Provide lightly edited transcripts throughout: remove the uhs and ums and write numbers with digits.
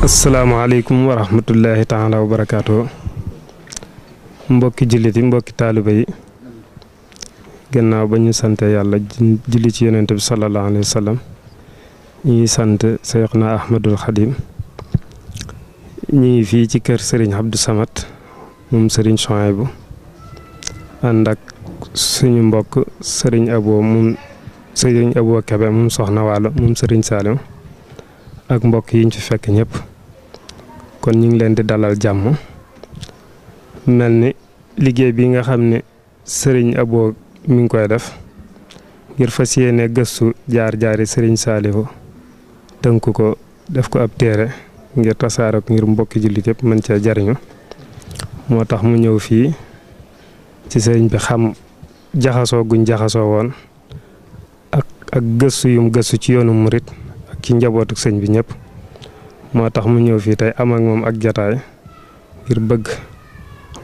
asalaamaaleykum wa rahmatullahi taala wa barakaatu. Mbokki jullit yi mbokki taaliba yi gannaaw ba ñu sante yàlla julli ci yonent bi sallallahu alayhi wa sallam ñu ngi sant Seexna Ahmadul Xadim ñu ngi fii ci kër Serigne Abdou Samad moom Serigne Souhaïbou ànd ak suñu mbokk Serigne Abo moom Serigne Abo Kebe moom Soxna Waalo moom Serigne Saliou ak mbokk yi ñu fi fekk ñëpp kon ñu ngi leen di dalal jàmm mel ni liggéey bi nga xam ne Serigne Abo mi ngi koy def ngir fas yéene gëstu jaar-jaari Serigne Saliou tënk ko def ko ab téere ngir tasaare ko ngir mbokki jullit yëpp mën cee jariñu moo tax mu ñëw fii ci sëriñ bi xam jaxasoo guñ jaxasoo woon ak gëstu yum gëstu ci yoonu murit ak ci njabootu sëñ bi ñëpp moo tax mu ñëw fii tey am ak moom ak jataay ngir bëgg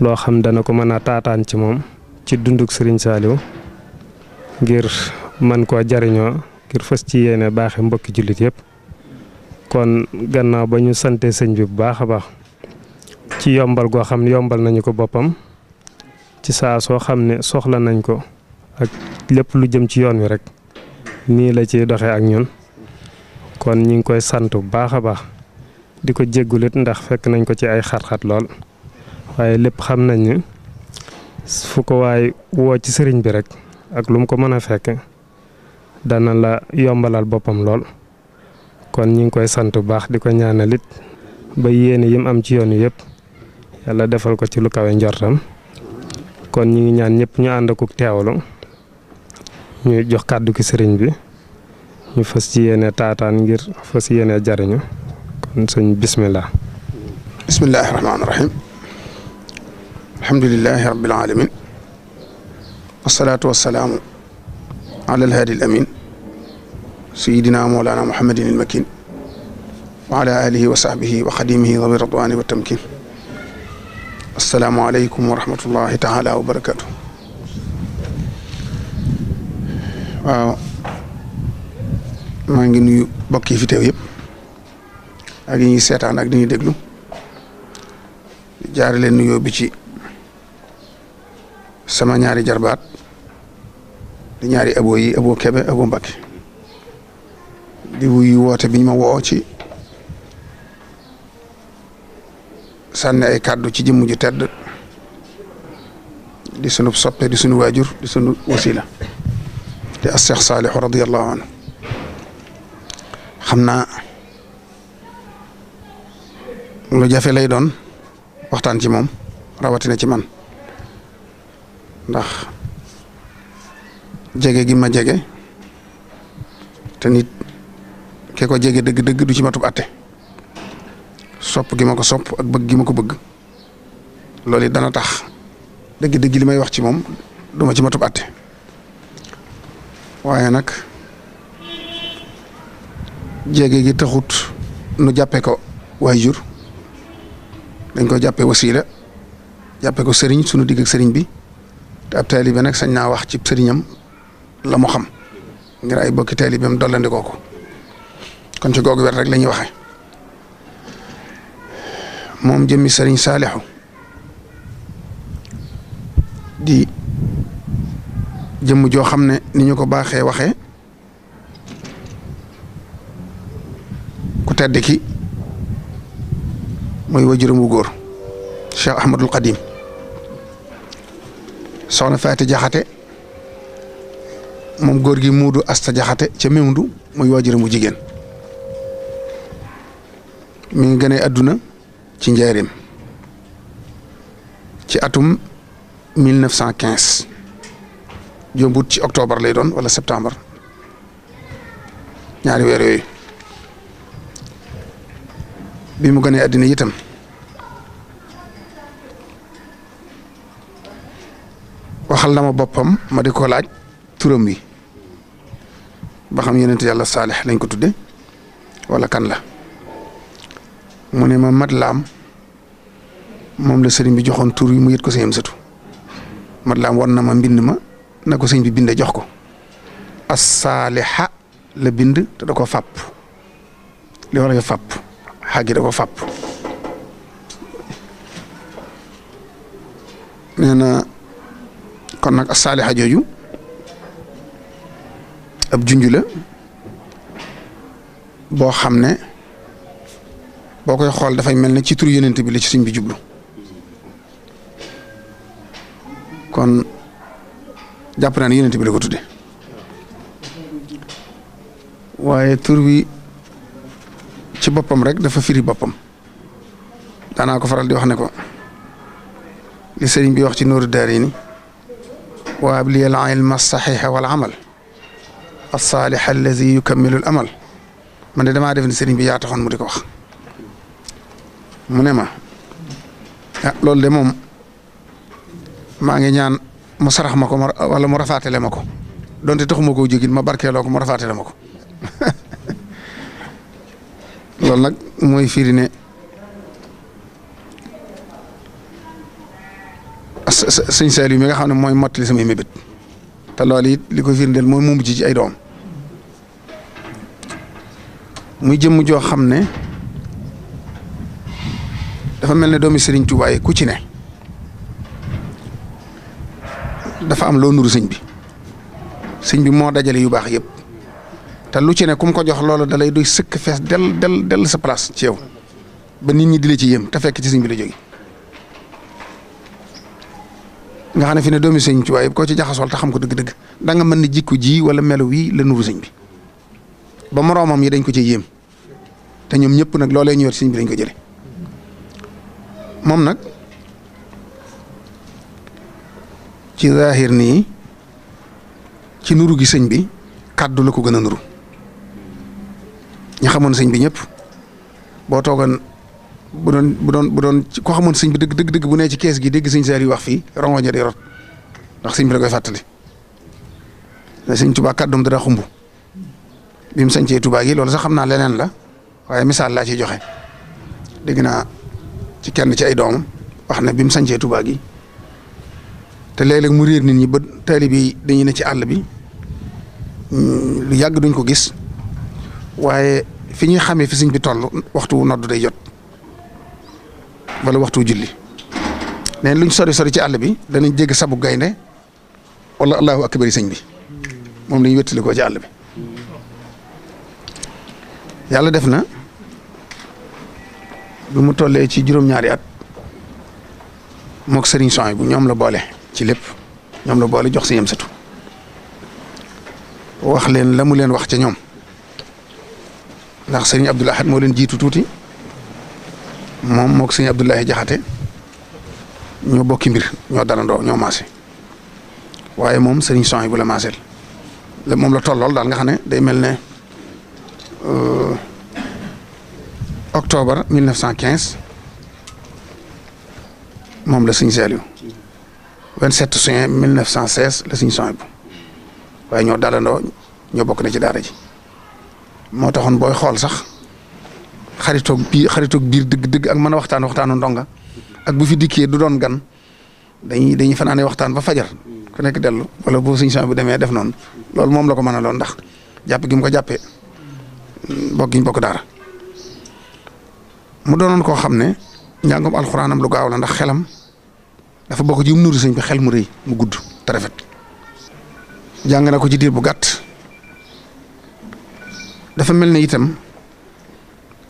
loo xam dana ko mën a taataan ci moom ci dunduk Serigne Saliou ngir man koo jariñoo ngir fas ci yéene baaxe mbokki jullit yëpp kon gannaaw ba ñu sante sëñ bi bu baax a baax ci yombal goo xam ne yombal nañu ko boppam ci saa soo xam ne soxla nañ ko ak lépp lu jëm ci yoon wi rek nii la ciy doxee ak ñun kon ñu ngi koy sant bu baax a baax di ko jéggulit ndax fekk nañ ko ci ay xat-xat lool waaye lépp xam nañ ne fu ko waay woo ci sëriñ bi rek ak lu mu ko mën a fekk dana la yombalal boppam lool kon ñu ngi koy sant bu baax di ko ñaanalit ba yéene yim am ci yoon wi yëpp yàlla defal ko ci lu kawe njortam kon ñu ngi ñaan ñëpp ñu ànd ak teewlu ñu jox kàddu ki sëriñ bi ñu fas ci yéene taataan ngir fas yéene jariñu kon sëñ bismillah. bismillahi rahmaani rahim alhamdulilahi rabbil alamin wasalaatu wasalaamu ala alhaadi al amin sayidina mawlana muhammadin il makin wa ala alihi wa sahbihi wa xadimihi dawi radwani wa tamkin assalaamu aleykum wa rahmatullahi taala wa barakatu waaw maa ngi nuyu bokk yi fi teew yëpp ak yi ñuy seetaan ak di ñuy déglu jaare leen nuyoo bi ci sama ñaari jarbaat di ñaari abo yi Abo Kebe Abo Mbakke di wuyu woote biñ ma woo ci sànni ay kàddu ci jëmm ju tedd di sunu soppe di sunu waajur di sunu wasila di as Cheikh Saliou radiyallahu anhu xam naa lu jafe lay doon waxtaan ci moom rawatina ci man ndax jege gi ma jege te nit ke ko jege dëgg-dëgg du ci matub atte sopp gi ma ko sopp ak bëgg gi ma ko bëgg loolu it dana tax dëgg-dëgg li may wax ci moom du ma ci matub atte waaye nag jege gi taxut nu jàppe ko waajur dañ ko jàppe wasiila jàppe ko sëriñ sunu digg ak sëriñ bi te ab taalibe nag sañ naa wax ci sëriñam la mu xam ngir ay bokki taalibeem dollandikoo ko kon ci googu wet rek la ñuy waxe moom jëmmi sëriñ Saliou di jëmm joo xam ne ni ñu ko baaxee waxee ku tedd ki mooy wajuram wu góor Cheikh Ahmadul Qadim soxna Faati Jaxate moom góor gi muudu asta Jaxate ca Mewndu mooy wajuram wu jigéen mi ngi gënee àdduna ci njaareem ci atum 1915 jombut ci octobre lay doon wala septembre ñaari weer yooyu bi mu gënee àddina itam waxal na ma boppam ma di ko laaj turam wi ba xam yonent yàlla Saalix lañ ko tudde wala kan la mu ne ma mat laam moom la sëriñ bi joxoon tur yi mu yët ko sëñam sëtu mat laam war na ma mbind ma na ko sëñ bi binde jox ko as-saaliha la bind te da ko fàpp li war a fàpp xaagi da ko fàpp nee na kon nag as-saaliha jooju ab junj la boo xam ne boo koy xool dafay mel ne ci turu yonent bi la ci sëñ bi jublu kon jàpp naa ne yonent bi la ko tudde waaye tur wi ci boppam rek dafa firi boppam daanaa ko faral di wax ne ko li sëriñ bi wax ci Nuuru Daarayni wa abli al ilma as-saxiixa wal amal as-saalix allazi yukammilu al amal man de damaa def ni sëriñ bi yaa taxoon mu di ko wax mu ne ma ah loolu de moom maa ngi ñaan mu sarax ma ko wala mu rafaatale ma ko donte taxuma koo jógit ma barkeeloo ko mu rafaatale ma ko loolu nag mooy firi ne sëñ Saliou mi nga xam ne mooy mottali samay mébét te loolu it li ko firndeel mooy mu mujj ci ay doom muy jëmm joo xam ne dafa mel ne doomi Serigne Touba yi ku ci ne dafa am loo nuru sëñ bi moo dajale yu baax yëpp te lu ci ne kum ko jox loolu da lay doy sëkk fees del sa place ci yow ba nit ñi di la ci yéem te fekk ci sëñ bi la jóge nga xam ne fi ne doomi sëñ Touba yëpp koo ci jaxasool te xam ko dëgg-dëgg da nga mën ni jikko ji wala melo wii la nuru sëñ bi ba moroomam yi dañ ko ci yéem te ñoom ñëpp nag loolee ñu yor sëñ bi dañ ko jële moom nag ci zaahir nii ci nuru gi sëñ bi kàddu la ko gën a nuru ñi xamoon sëñ bi ñëpp boo toogoon bu doon ko xamoon sëñ bi dëgg bu nee ci kees gi dégg sëñ Saliou wax fii rongoñ di rot ndax sëñ bi la koy fàttali ne sëñ Tuubaa kàddoom dara xumb bi mu sañcee Tuubaa gi loolu sax xam naa leneen la waaye misaal laa ciy joxe dégg naa ci kenn ci ay doomam wax ne bi mu sañcee Tuubaa gi te léeg-léeg mu réer nit ñi ba taalibe yi dañuy ne ci àll bi lu yàgg duñ ko gis waaye fi ñuy xamee fi sëñ bi toll waxtu nodd day jot wala waxtu julli nee luñ sori ci àll bi danañ jégg sabu gaynde wala allahu akbar sëñ bi moom dañuy wéttali ko ci àll bi yàlla def na bi mu tollee ci juróom-ñaari at mook sëriñ Soy bu ñoom la boole ci lépp ñoom la boole jox si yem satu wax leen la mu leen wax ca ñoom ndax sëriñ Abdoul Ahad moo leen jiitu tuuti moom mook sëriñ Abdoulaye Jaxate ñoo bokki mbir ñoo darandoo ñoo maase waaye moom sëriñ Soy bu la maaseel moom la tollool daal nga xam ne day mel ne octobre 1915 moom la sëñ Saliou 27 juin 1916 la sëñ Soy bu waaye ñoo dalandoo ñoo bokk na ci daara ji moo taxoon booy xool sax xaritoog biir dëgg ak mën a waxtaanu ndonga ak bu fi dikkee du doon gan dañuy fanaane waxtaan ba fajar ku nekk dellu wala boo sëñ Soy bu demee def noonu loolu moom la ko mën a loon ndax jàpp gi mu ko jàppee bokk gi ñu bokk daara mu doonoon koo xam ne njàngum alxuraanam lu gaaw la ndax xelam dafa bokk ci nuru sëñ bi xel mu rëy mu gudd te rafet jàng na ko ci diir bu gàtt dafa mel ne itam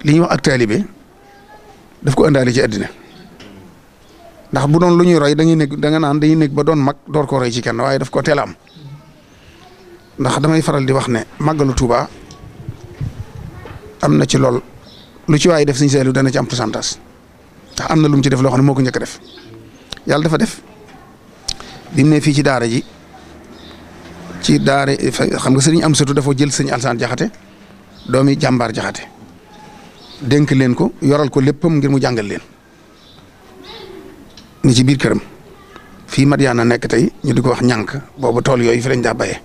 li ñuy wax ak taalibe daf ko ëndaale ci àddina ndax bu doon lu ñuy roy dañuy nekk ba doon mag door koo roy ci kenn waaye daf ko teel a am ndax damay faral di wax ne màggalu Tuuba am na ci lool lu ci waaye def sëñ Saliou dana ci am pourcentage ndax am na lu mu ci def loo xam ne moo ko njëkk a def yàlla dafa def bi mu ne fii ci daara ji ci daara xam nga sëriñ Amsatu dafa jël sëñ Alsaan Jaxate doomi jàmbaar Jaxate dénk leen ko yoral ko léppam ngir mu jàngal leen ni ci biir këram fii Madiana nekk tey ñu di ko wax ñànk boobu tool yooyu fi lañ daa bayee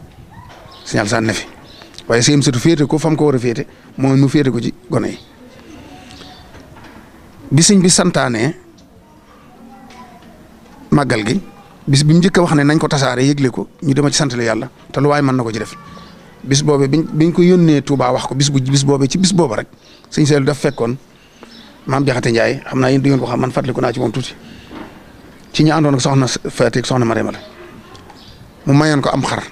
sëñ Alsaan ne fi waaye sëñ Amsatu féete ko fam ko war a féete mooy mu féete ko ci gone yi bi sëñ bi santaane màggal gi bis bi mu njëkk a wax ne nañ ko tasaare yëgle ko ñu dema ci santale yàlla te lu waay mën na ko ci def bis boobe biñ ko yónnee Touba wax ko bis boobe ci bis booba rek sëñ Saliou daf fekkoon maam Jaxate Njaay xam naa yéen di ngeen ko xam man fàttaliku naa ci moom tuuti ci ñi àndoon ak soxna Faati ak soxna Mariama la mu mayoon ko am xar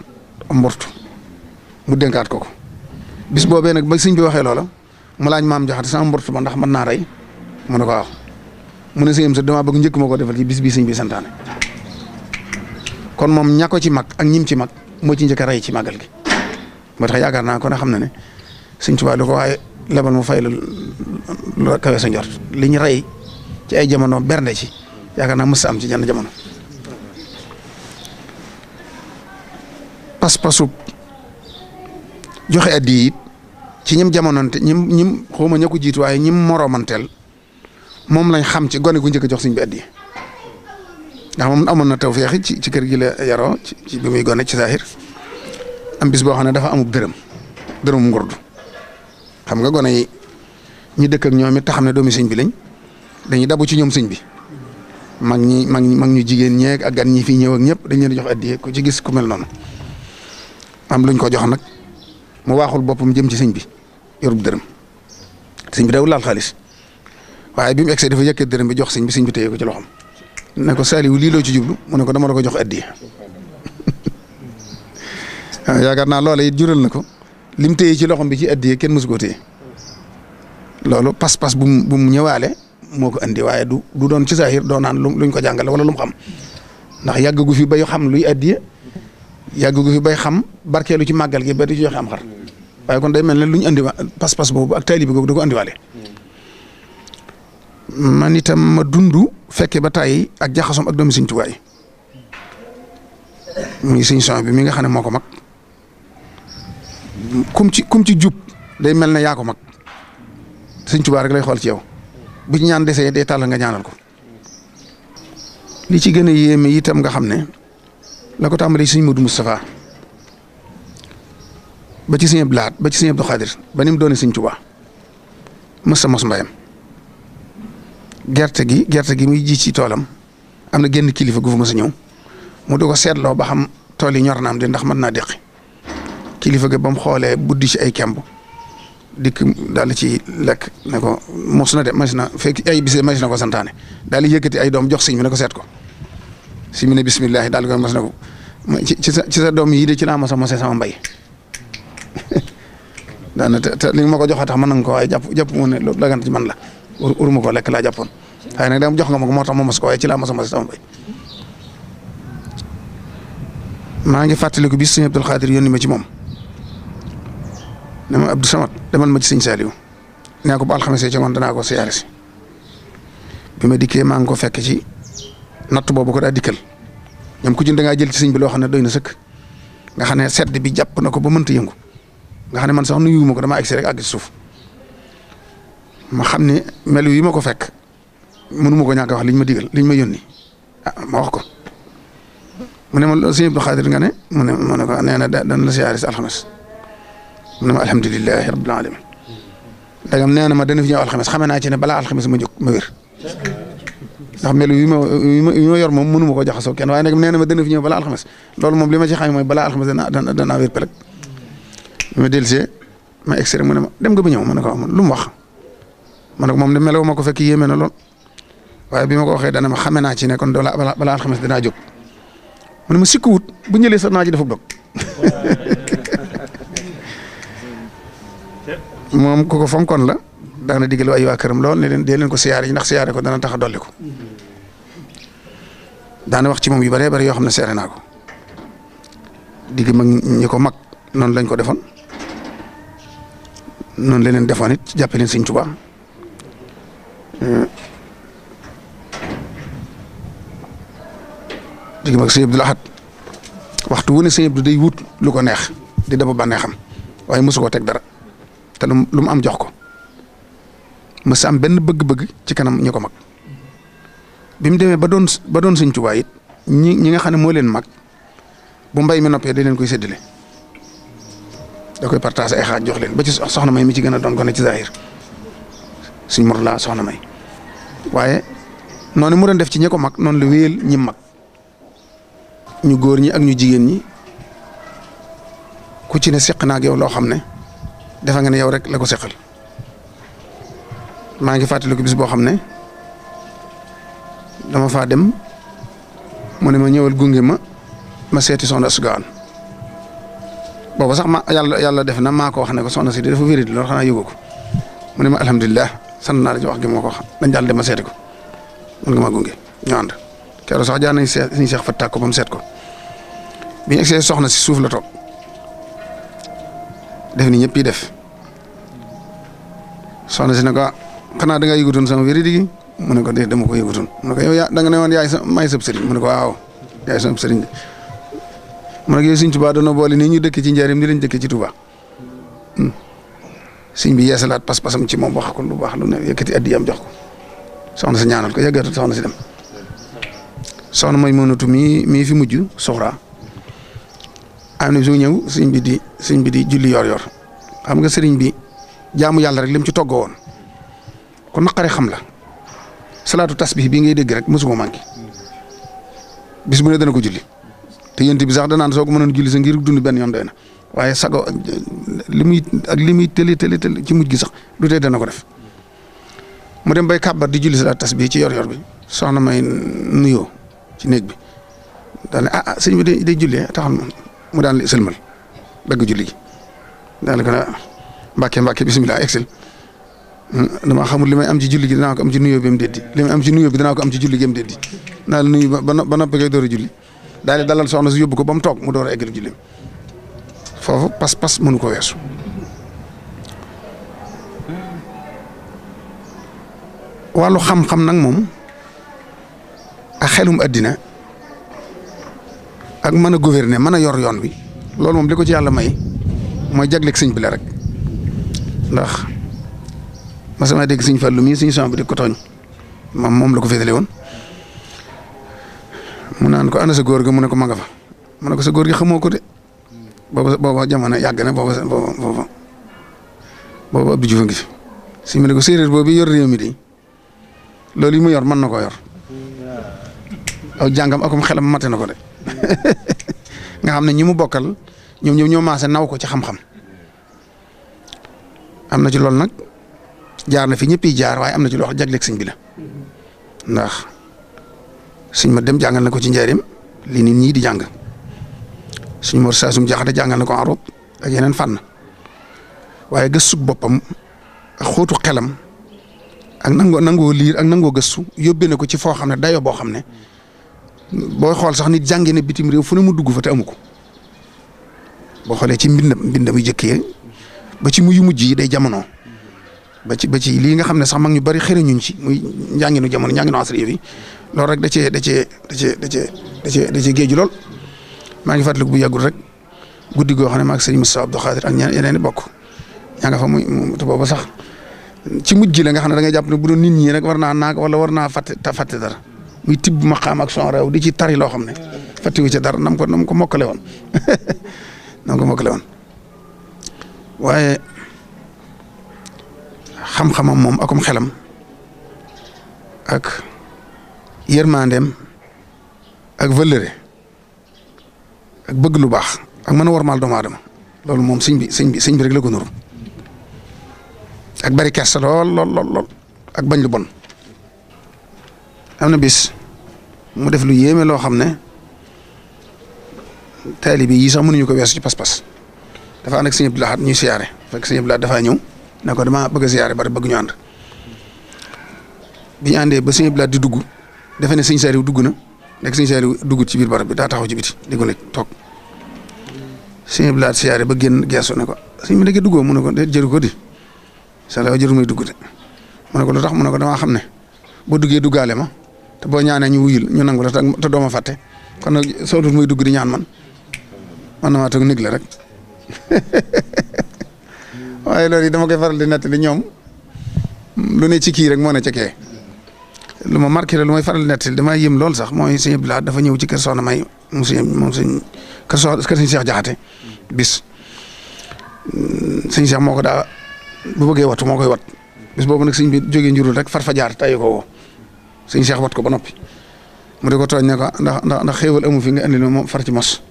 am mbortu mu dénkaat ko bis boobee nag ba sëñ bi waxee loola mu laaj maam Jaxate sama mbortu ba ndax mën naa rey mu ne ko waaw mu ne sëñ bi damaa bëgg njëkk ma ko defal ci bis bii sëñ bi santaane kon moom ña ko ci mag ak ñim ci mag moo ci njëkk a rey ci màggal gi moo tax yaakaar naa ko ne xam na ne sëñ Tuubaa lu ko waaye lebal mu fay la lu kawe sa njort li ñu rey ci ay jamono bernde ci yaakaar naa mës a am ci jenn jamono pas-pasu joxe addi it ci ñim jamononte ñim xawma ña ko jiitu waaye ñim moromanteel moom lañ xam ci gone gu njëkk a jox sëñ bi addi ndax moom amoon na tawfeex ci kër gi la yaroo ci bi muy gone ci saahir am bis boo xam ne dafa amub dërëm ngurdu xam nga gone yi ñi dëkk ak ñoom it te xam ne doomi sëñ bi lañ dañuy dabu ci ñoom sëñ bi mag ñu jigéen ñeeg ak gan ñi fi ñëw ak ñëpp dañ leen di jox addiya ku ci gis ku mel noonu am luñ ko jox nag mu waaxul boppam jëm ci sëñ bi yorub dërëm sëñ bi dawul laal xaalis waaye bi mu egsee dafa yëkkat dërëm bi jox sëñ bi téye ko ci loxoom ne ko Saliou lii loo ci jublu mu ne ko dama la ko jox addiya yaakaar naa loola it jural na ko lim téye ci loxoom bi ci addiya kenn mësu koo téye loolu pas-pas bu mu ñëwaale moo ko andi waaye du doon ci saahir doo naan luñ ko jàngale wala lu mu xam ndax yàgg gu fi bay xam luy addiya yàgg gu fi bay xam barkeelu ci màggal gi ba di ci joxe am xar waaye kon day mel ne lu ñu andi pas-pas boobu ak taalibe googu da ko andiwaale. man itam ma dund fekke ba tàyyi ak jaxasoom ak doomi Sëñ Tuubaa yi muy sëñ son bi mi nga xam ne moo ko mag kum ci jub day mel ne yaa ko mag Sëñ Tuubaa rek lay xool ci yow bu ci ñaan desee day tàll nga ñaanal ko li ci gën a yéeme itam nga xam ne la ko tàmbalee sëñ Modou Moustapha ba ci sëñ Abdou Lahad ba ci sëñ Abdou Khadir ba ni mu doone Sëñ Tuubaa mës sa mos mbayam gerte gi muy ji ci toolam am na genn kilifa gu fa mës a ñëw mu di ko seetloo ba xam tool yi ñor na am de ndax mën naa deqi kilifa ga ba mu xoolee buddi ci ay kemb dikk daal ci lekk ne ko mos na de mas na fekk ay bis mas na ko santaane daal di yëkkati ay doom jox sëñ bi ne ko seet ko si mu ne bisimilah daal di ko mas na ko ci sa doom yi de ci laa mos a mosee sama mbay daana te li ma ko jox a tax mën na nga ko waaye jàpp mu ne loolu dagant ci man la uruma ko lekk laa jàppoon waaye nag dama jox nga ma ko moo tax ma mos ko waaye ci laa mos a mosee sama mbay maa ngi fàttaliku bis sëñ Abdul Xaadir yónni ma ci moom ne ma Abdou Samad demal ma ci sëñ Saliou nee ko bu alxames ci ngoon danaa ko siyaare si bi ma dikkee maa ngi ko fekk ci natt boobu ko daa dikkal ñoom ku ci da ngaa jël ci sëñ bi loo xam ne doy na sëkk nga xam ne sedd bi jàpp na ko ba mënta yëngu nga xam ne man sax nuyuwuma ko damaa egsi rek àgg ci suuf ma xam ne melu yi ma ko fekk mënuma ko ñàkk a wax liñ ma digal liñ ma yónni ma wax ko mu ne ma sëñ Abdou Khadir nga ne mu ne ko nee na dana la siyaare si alxames mu ne ma alhamdulilahi rabbil alamin dagam nee na ma dana fi ñëw alxames xamee naa ci ne balaa alxames ma jóg ma wér ndax melu yi ma yor moom mënuma ko jaxasoo kenn waaye nag nee na ma dana fi ñëw balaa alxames loolu moom li ma ci xam mooy balaa alxames danaa wér peleg bi ma dellusee ma extrait mu ne ma dem nga ba ñëw ma ne ko lu mu wax ma ne ko moom de melaw ma ko fekk yéeme na lool waaye bi ma ko waxee dana ma xamee naa ci ne kon balaa alxames danaa jóg mu ne ma sikkuwut bu ñëlee sax naa ci defub dog moom ku ko fonkoon la daana digal ay waa këram lool ne leen dee leen ko siyaare ndax siyaare ko dana tax a dolli ko daana wax ci moom yu bëree bëri yoo xam ne seere naa ko digg mag ñi ko mag noonu lañ ko defoon noonu la leen defoon it jàppe leen Sëñ Tuubaa digg mag Sëñ Abdou Lahad waxtu wu ne Sëñ Abdou day wut lu ko neex di daba bànneexam waaye mosu koo teg dara te lu mu am jox ko mës am benn bëgg-bëgg ci kanam ñi ko mag bi mu demee ba doon Sëñ Tuubaa it ñi nga xam ne moo leen mag bu mbay mi noppee da leen koy séddale da koy partagé ay xaaj jox leen ba ci soxna May mi ci gën a doon gone ci zahir Sëñ Murtala soxna May waaye noonu mu doon def ci ñi ko mag noonu la wéyal ñi mag ñu góor ñi ak ñu jigéen ñi ku ci ne seq na ak yow loo xam ne defa nga ne yow rek la ko seqal maa ngi fàttaliku bis boo xam ne dama faa dem mu ne ma ñëwal gunge ma seeti soxna Astou Gawane booba sax yàlla def na maa ko wax ne ko soxna si dafa wéri loolu xanaa yëgu ko mu ne ma alhamdulilah sant naa la ci wax gi moo ko wax dañ daal dem ma seeti ko mën nga ma gunge ñu ànd keroog sax jaar nañ suñu Seex Fatak ko ba mu seet ko bi ñu egsee soxna si suuf la toog def ni ñëpp yi def soxna si ne ko xanaa da nga yëgutoon sama wéri digi mu ne ko dee dama ko yëgutoon mu ne ko yow da nga ne woon yaay may sëb sëriñ mu ne ko waaw yaay sama sëriñ de mu ne ko yow Sëriñ Tuubaa doona boole nii ñu dëkk ci njaarim ni lañ dëkk ci Tuubaa sëñ bi yeesalaat pas-pasam ci moom wax ko lu baax lu ne yëkkati addiyam jox ko soxna si ñaanal ko yàggatul soxna si dem soxna mooy mënatu mii fi mujj soxra am na su ñëw sëñ bi di julli yor xam nga sëriñ bi jaamu yàlla rek lim ci toggoo woon kon naqare xam la salaatu tasbih bii ngay dégg rek mosu ko manqué bis bu ne dana ko julli te yéen bi sax danaan soo ko mënoon julli sa ngir dund benn yoon doy na waaye sago li muy tëli ci mujj gi sax du tee dana ko def mu dem bay kàbbar di julli salaatu tasbih ci yor bi soxna may nuyoo ci néeg bi daal ne sëñ bi day julli taxal mu daan li sëlmal dagg julli gi daal di ko mbàkke bisimilah excel dama xamul li may am ci julli gi danaa ko am ci nuyoo bi mu déddi li may am ci nuyoo bi danaa ko am ci julli gi mu déddi naa la nuyu ba noppi koy door a julli daal di dalal soxna si yóbbu ko ba mu toog mu door a eggal julli foofu pas mënu ko weesu. wàllu xam-xam nag moom ak xelum addina ak mën a gouverner mën a yor yoon bi loolu moom li ko ci yàlla may mooy jagleeg sëñ bi la rek ndax ma sama dégg sëñ Fallu mii sëñ son bi di ko tooñ moom la ko féetale woon mu naan ko ana sa góor ga mu ne ko ma nga fa mu ne ko sa góor gi xamoo ko de booba jamono yàgg na booba Abdou Diouf a ngi fi si mu ne ko séeréer boobu yor réew mi de loolu yi mu yor mën na koo yor aw jàngam akum xelam mate na ko de nga xam ne ñi mu bokkal ñoom ñoo maase naw ko ci xam-xam am na ci loolu nag jaar na fi ñëpp yi jaar waaye am na ci loo xam jagleeg sëñ bi la ndax sëñ ma dem jàngal na ko ci njaarim li nit ñi di jàng sëñ Mor Saasum Jaxate jàngal na ko arab ak yeneen fànn waaye gëstu boppam ak xóotu xelam ak nangoo liir ak nangoo gëstu yóbbee na ko ci foo xam ne dayoo boo xam ne booy xool sax nit jàngee ne bitim réew fu ne mu dugg fa te amu ko boo xoolee ci mbindam yu jëkkee ba ci yu mujj yi day jamono ba ci lii nga xam ne sax mag ñu bari xëriñuñ ci muy njànginu jamono njànginu asri bi loolu rek da cee géeju lool. maa ngi fàttaliku bu yàggul rek guddi goo xam ne maag sëñ Moussa Abdou Khadir ak yeneen i bokk ñaa nga fa muy te booba sax ci mujj gi la nga xam ne da ngay jàpp ne bu doon nit ñi rek war naa naag wala war naa fàtte dara muy tibb maqaam ak son réew di ci tari loo xam ne fàttewu ci dara nam ko mokkale woon waaye xam-xamam moom akum xelam ak yërmandeem ak valeuré ak bëgg lu baax ak mën a warmaal doomu aadama loolu moom sëñ bi rek la ko nuru ak bari kersa lool ak bañ lu bon. am na bis mu def lu yéeme loo xam ne taalibe yi sax mënuñu ko weesu ci pas-pas dafa ànd ak sëñ Abdou Lahad ñuy siyaare fekk sëñ Abdou Lahad dafaa ñëw ne ko dama bëgg a siyaare bari bëgg ñu ànd bi ñu àndee ba sëñ Abdou Lahad di dugg defe ne sëñ Saaliw dugg na nekk sëñ Saaliw duggut ci biir barab bi daa taxaw ci biti di ko nekk toog sëñ Abdou Lahad siyaare ba génn geesu ne ko sëñ bi nekkee duggoo mu ne ko de jëru ko di Saaliw jëru may dugg de mu ne ko lu tax mu ne ko damaa xam ne boo duggee duggaale ma te boo ñaanee ñu wuyul ñu nangu la te doo ma fàtte kon nag soo dul muy dugg di ñaan man na maa toog nég la rek waaye loolu yi dama koy faral di nettali ñoom lu ne ci kii rek moo ne ca kee lu ma marqué la lu may faral di nettali damaa yëm lool sax mooy sëñ Abdou Lahad dafa ñëw ci kër Soxna May moom sëñ kër sëñ Cheikh Jaxate bis sëñ Cheikh moo ko daa bu bëggee wattu moo koy wat bis boobu nag sëñ bi jógee njurul rek far fa jaar tàyyi ko woo sëñ Cheikh wat ko ba noppi mu di ko tooñ ne ko ndax xéewal amu fi nga andi moom far ci mos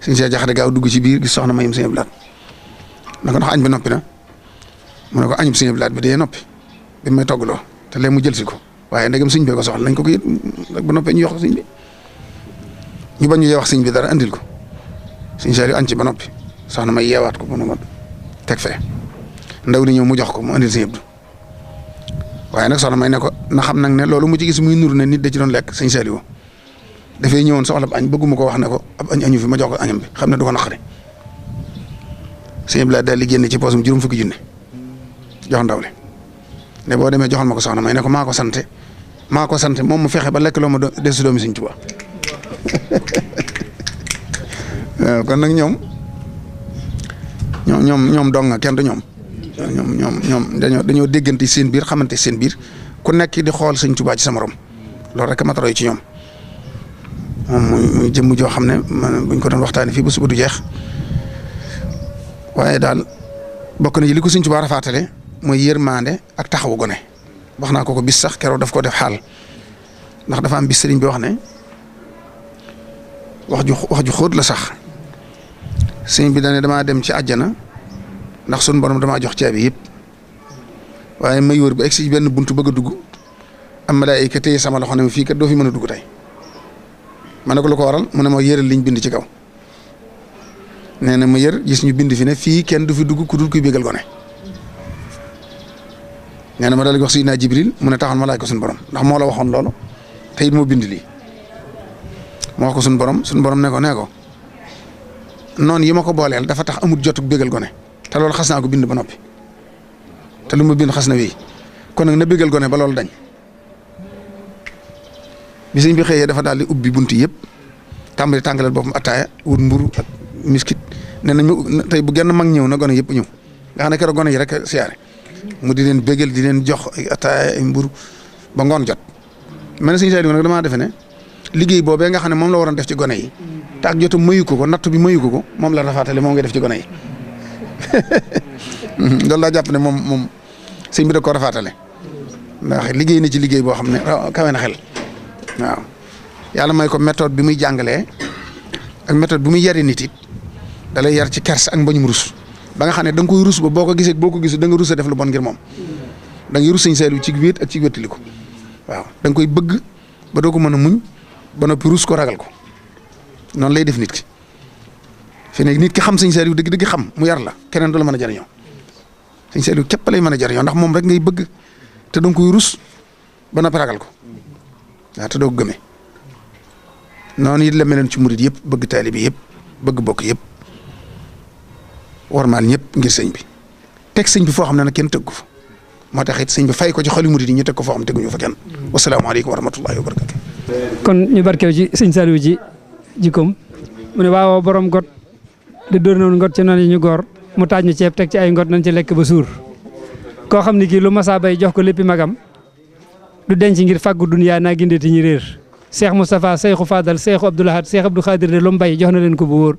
sëñ Cheikh Jaxate gaaw dugg ci biir gis Soxna May sëñ Abdou Lahad ne ko ndax añ bi noppi na mu ne ko añub sëñ Abdou Lahad bi dee noppi bi may toggaloo te léegi mu jël si ko waaye ndegam sëñ bi ko soxla nañ ko it rek ba noppee ñu yox sëñ bi ñu bañ ñu wax sëñ bi dara andil ko sëñ Saliou añ ci ba noppi soxna may yeewaat ko mu ne ma teg fee ndaw li ñëw mu jox ko mu andil sëñ Abdou waaye nag soxna may ne ko na xam nag ne loolu mu ci gis muy nuru ne nit da ci doon lekk sëñ Saliou dafay ñëwoon soxla añ bëgguma ko wax ne ko ab añ añu fi ma jox ko añam bi xam ne du ko naqari sëñ Abdou daal di génne ci poosum juróom fukki junne jox ndaw li ne boo demee joxal ma ko soxna may ne ko maa ko sant moom mu fexe ba lekk loo ma des doomi Sëñ Tuubaa waaw kon nag ñoom dong nga kenn du ñoom dañoo déggante seen biir xamante seen biir ku nekk di xool Sëñ Tuubaa ci sa morom loolu rek ma taroy ci ñoom moom muy jëmm joo xam ne buñ ko doon waxtaanee fii ba suba du jeex waaye daal bokk na ci li ko Sëñ Tuubaa rafaatale mooy yërmande ak taxawu gone wax naa ko bis sax keroog daf ko def xaal ndax dafa am bis sëriñ bi wax ne wax ju xóot la sax sëriñ bi dañe damaa dem ci àjjana ndax sun borom damaa jox caabi yëpp waaye may wër ba egsi ci benn buntu bëgg a dugg am malaayika téye sama loxo ne ma fii kat doo fi mën a dugg tey ma ne ko lu ko waral mu ne ma yëral liñ bind ci kaw nee na ma yër gis ñu bind fi ne fii kenn du fi dugg ku dul kuy bégal gone nee na ma daal di wax Seydina Jibril mu ne taxal ma laaj ko suñu borom ndax moo la waxoon loolu te it moo bind lii moo wax ko suñu borom ne ko noonu yi ma ko booleel dafa tax amut jotug bégal gone te loolu xas naa ko bind ba noppi te lu ma bind xas na wéy kon nag na bégal gone ba loolu dañ bi sëñ bi xëyee dafa daal di ubbi bunti yëpp tàmbali tàngalal boppam attaaya wut mburu ak miskit nee nañ ma tey bu genn mag ñëw na gone yëpp ñëw nga xam ne keroog gone yi rek siyaare mu di leen bégal di leen jox ay attaaya ay mburu ba ngoon jot mel na sëñ Saliou nag damaa defe ne liggéey boobee nga xam ne moom la waroon def ci gone yi te ak jotam mayu ko natt bi mayu ko moom la rafaatale moom nga def ci gone yi loolu laa jàpp ne moom sëñ bi da koo rafaatale ndax liggéey na ci liggéey boo xam ne kawe na xel waaw yàlla may ko méthode bi muy jàngalee ak méthode bi muy yari nit it da lay yar ci kers ak mbañum rus ba nga xam ne da nga koy rus ba boo ko gisee da nga rus a def lu bon ngir moom da ngay rus sëñ Saliou ci wéet ak ci wéttali ko waaw da nga koy bëgg ba doo ko mën a muñ ba noppi rus ko ragal ko noonu lay def nit ki fi ne nit ki xam sëñ Saliou dëgg xam mu yar la keneen du la mën a jariñoo sëñ Saliou képp lay mën a jariñoo ndax moom rek ngay bëgg te da nga koy rus ba noppi ragal ko waaw te doo ko gëmee noonu it la meloon ci murid yëpp bëgg taalibe yëpp bëgg bokk yëpp warmaal ñëpp ngir sëñ bi teg sëñ bi foo xam ne nag kenn tëgg ko fa moo tax it sëñ bi fay ko ci xoli murid yi ñu teg ko foo xam teguñu fa kenn wasalaamaaleykum wa rahmatullahi wa barakatu kon ñu barkeew ci sëñ Saliou ji jikkoom mu ne waaw borom got di dóor noonu ngot ci noonu yi ñu góor mu taaj ñu ceeb teg ci ay ngot nañ ci lekk ba suur koo xam ne kii lu masaa bay jox ko léppi magam du denc ngir fàggu duniyaa naa gindeeti ñi réer Cheikh Moustapha Cheikhou Fadal Cheikhou Abdoul Ahad Cheikh Abdou Khadir de lu mu bay jox na leen ko bu wóor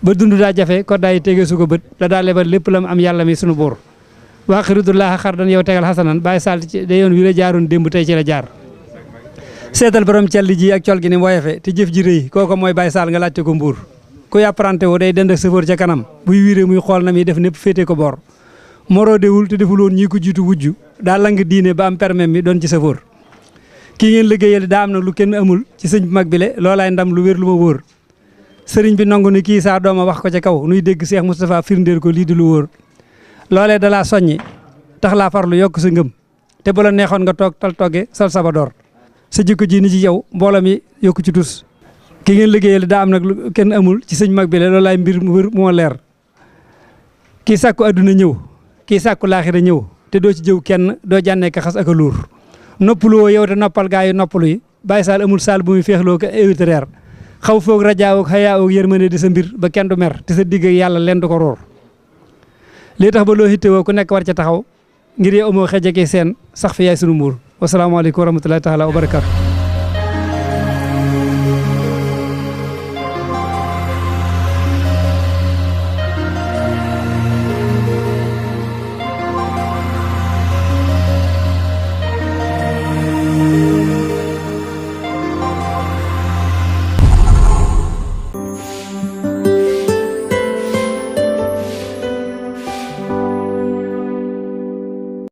ba dund daa jafe ko daay tege su ko bët la daa lebal lépp la mu am yàlla mi sunu buur waa xiridullah xar dan yow tegal xasanan bàyyi sall ci da yoon wi la jaaroon démb tey ci la jaar seetal borom celli ji ak col gi ni woyefe te jëf ji rëy kooko mooy bàyyi sall nga laajte ko mbuur ku apprenti wu day dend ak sëfoor ca kanam buy wiire muy xool na muy def népp féete ko boor moroodewul te deful woon ñii ko jiitu wujju daa lang diine ba am permis mi doon ci sëfoor kii ngeen liggéeyal daa am nag lu kenn amul ci sëñ bu mag bi le loolaay ndam lu wér lu ma wóor sëriñ bi nangu ni kii saa dooma wax ko ca kaw nuy dégg Cheikh Moustapha firndeel ko lii di lu wóor loolee dalaa soññi tax laa farlu yokk sa ngëm te bu la neexoon nga toog tal togge sol saba door sa jikko ji ni ci yow mbooloo mi yokku ci tus ki ngeen liggéeyal daa am nag lu kenn amul ci sëñ mag bi le loolaay mbir mu wér mu ma leer kii sàkku adduna ñëw kii sàkku laaxira ñëw te doo ci jëw kenn doo jànnee ka xas ak a luur noppalu woo yow te noppal gaa yi noppalu yi bàyyi saal amul saal bu muy féexloo ko évité reer xaw foog rajaa ak xayaa ak yërmande di sa mbir ba kenn du mer te sa digg ak yàlla leen du ko róor lii tax ba loo hittewoo ku nekk war ca taxaw ngir yow amoo xejjaki seen sax fi yaay sunu mbuur wasalaamaaleykum wa rahmatulahi taala wa barakaatu